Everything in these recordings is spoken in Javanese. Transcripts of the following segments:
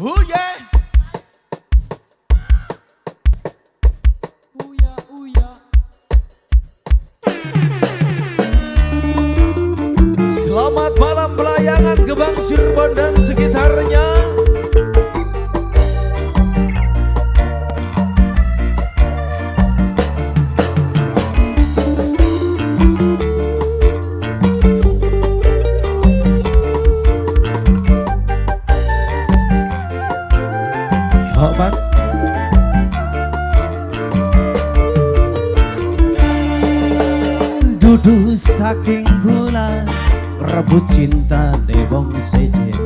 Oh yeah. Uya uya. Selamat malam pelayangan Gebang Cirebon dan sekitarnya. Hormat. Dudu saking gula rebut cinta wong sejen,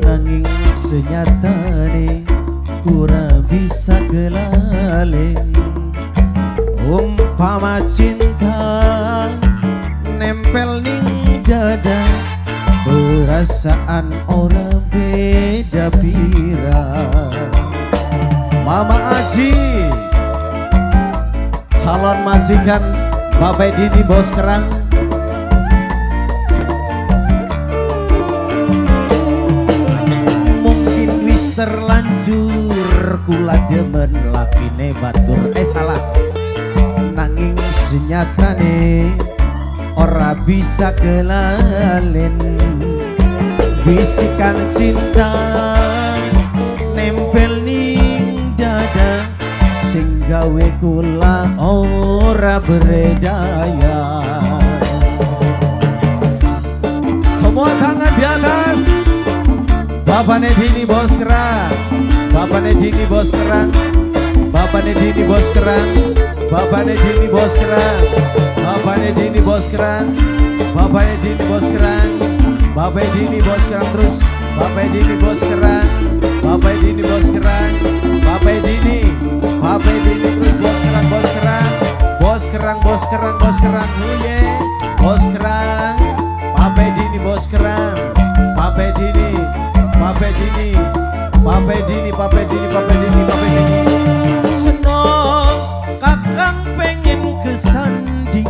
nanging senyatane kurang bisa kelalen. Umpama cinta nempel ning dada, perasaan orang beda pira. Mama Aji, salon majikan Bapak Dini Bos Kerang. Mungkin wis terlanjur kula demen lakine batur, salah. Nanging senyatane ora bisa kelalen. Bisikan cinta nempel ning dada, sing gawe kula ora berdaya. Semua tangan di atas. Bapak Nedini Bos Kerang, Bapak Nedini Bos Kerang, Bapak Nedini Bos Kerang, Bapak Nedini Bos Kerang, Bapak Nedini Bos Kerang, Bapak Nedini Bos Kerang, Bapak Dini Bos Kerang terus, Bapak Dini Bos Kerang, Bapak Dini Bos Kerang, Bapak Dini, Bapak Dini terus Bos Kerang, Bos Kerang, Bos Kerang, Bos Kerang, Bos Kerang, huye, Bos Kerang, Bapak Dini Bos Kerang, Bapak Dini, Bapak Dini, Bapak Dini, Bapak Dini, Bapak Dini, Bapak Dini. Seneng kakang pengen kesandi,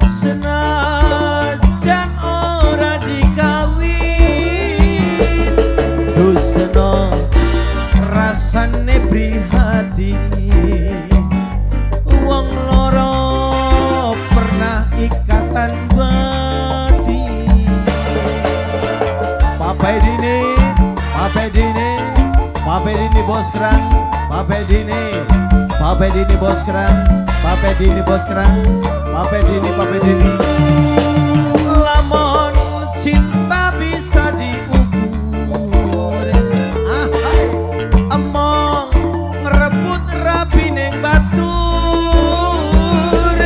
senajan ora dikawin. Duseno rasane prihatin, wong loro pernah ikatan batin. Papai Dini, Papai Dini, Papai Dini Bos Kerang, Papai Dini, Papai Dini Bos Kerang, Papai Dini Bos Kerang, Papai Dini, Papai Dini. Lamun cinta bisa diukur, ah, emong ngerebut rabi ning batur.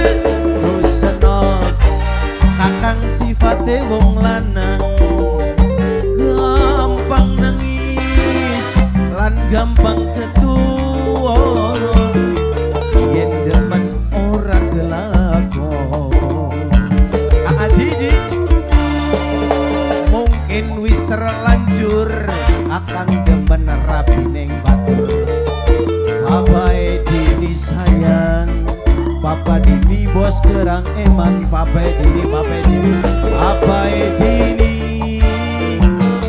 Ruseno kakang sifate wong lanang, gampang nangis lan gampang ketua. Yen demen ora kelakon. Aa Didi, mungkin wis terlanjur akan demen rabi ning batur. Papai Dini sayang, Papa Dini Bos Kerang eman, Papai Dini, Papai Dini, Papai Dini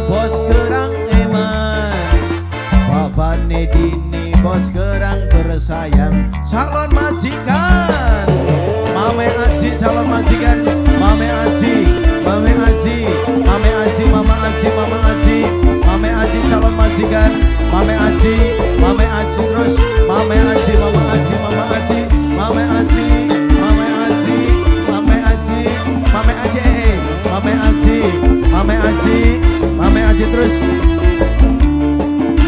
Bos Kerang eman, Papa Dini Bos Kerang tersayang. Calon majikan Mame Aji, calon majikan Mame Aji, Mame Aji, Mame Aji, Mama Aji, Mama Aji, Mame Aji calon majikan Mame Aji, Mame Aji terus Mame Aji, Mama Aji, Mama Aji, Mame Aji, Mame Aji, Mame Aji, Mame Aji, Mame Aji, Mame Aji, Mame Aji terus.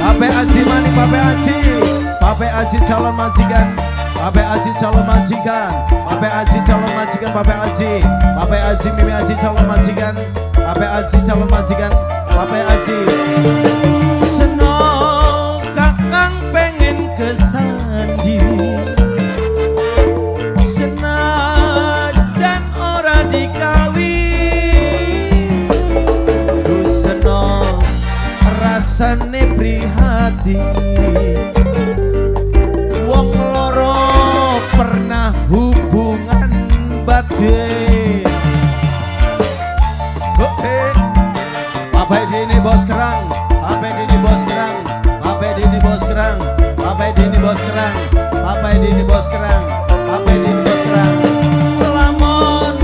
Pape Aji maning, Pape Aji, Pape Aji calon majikan, Pape Aji calon majikan, Pape Aji calon majikan, Pape Aji, Pape Aji Mimi Aji calon majikan, Pape Aji calon majikan, Pape Aji. Seneng kakang pengen kesandi, senajan ora dikawin. Duseno rasane prihatin, wong loro pernah hubungan batin. Papai Dini, bos kerang, Pape Dini bos kerang, Pape Dini bos kerang, Pape Dini bos kerang, Pape Dini bos kerang, Pape Dini bos kerang. Lamun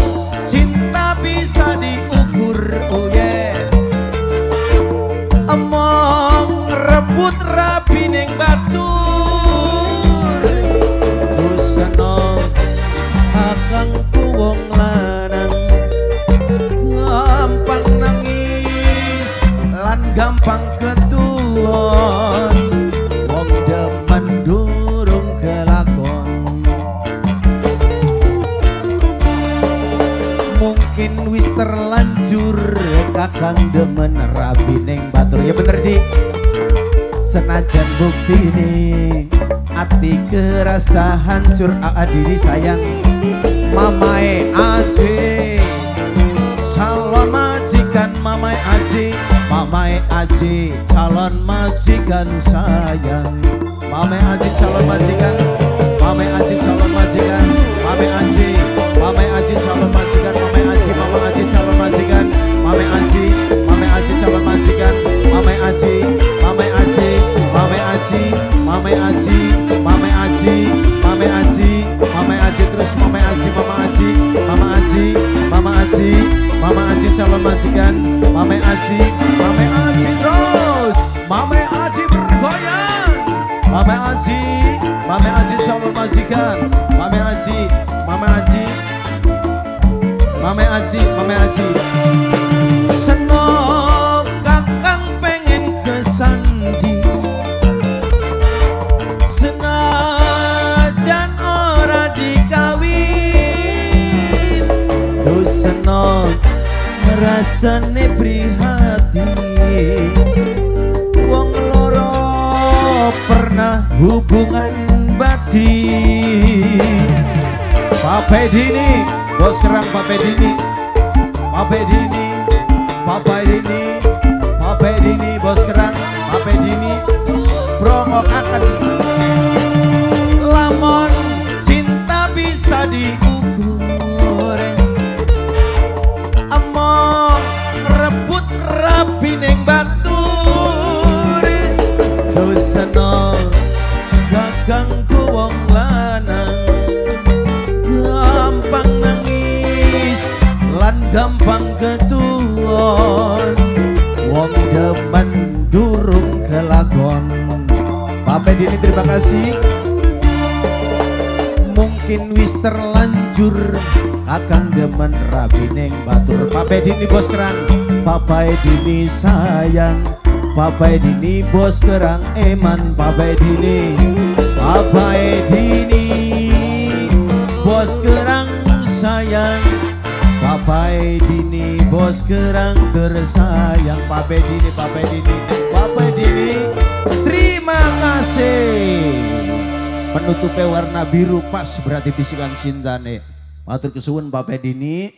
cinta bisa diukur, oh yeah. Emong rebut rabi ning batur. Duseno akangku wong lanang, gampang nangis lan gampang ketuon. Wong demen durung kelakon. Mungkin wis terlanjur kakang demen rabi ning batur. Ya bener di. Senajan buktine ati kerasa hancur. Aa Dini sayang, mamae Aji calon majikan, mamae Aji, mamae Aji calon majikan sayang. Mamae Aji calon majikan, mamae Aji calon majikan, mamae Aji, mamae Aji calon majikan, mamae Aji, mama Aji calon majikan, mamae Aji, mamae Aji calon majikan, mamae Aji, mamae Aji, mamae Aji, mamae Aji, mamae Aji, mamae Aji, mamae Aji terus mamae Aji, mama Aji, mama Aji, mama Aji, mama Aji calon majikan, mamae Aji, mamae Aji terus, mamae Aji bergoyang, mamae Aji, mamae Aji calon majikan, mamae Aji, mama Aji, mamae Aji, mamae Aji. Senok kakang pengen kesandi, senajan ora dikawin. Duh senok ngrasane prihatin, wong loro pernah hubungan batin. Pape Dini bos kerang, Pape Dini, Pape Dini, Pape Dini, Pape Dini bos kerang, Pape Dini brongok akan. Lamun cinta bisa diukur, emong rebut rabi ning batur. Doseno gagangku wong lanang, gampang nangis lan gampang ketuon. Wong demen durung kelakon. Pape Dini terima kasih. Mungkin wis terlanjur kakang demen rabi ning batur. Pape Dini bos kerang, Pape Dini sayang, Pape Dini bos kerang eman. Pape Dini, Pape Dini bos kerang sayang, Pape Dini bos kerang tersayang. Pape Dini, Pape Dini, Pape Dini terima kasih. Penutupnya warna biru pas berarti bisikan cintane. Matur kesuwun Pape Dini.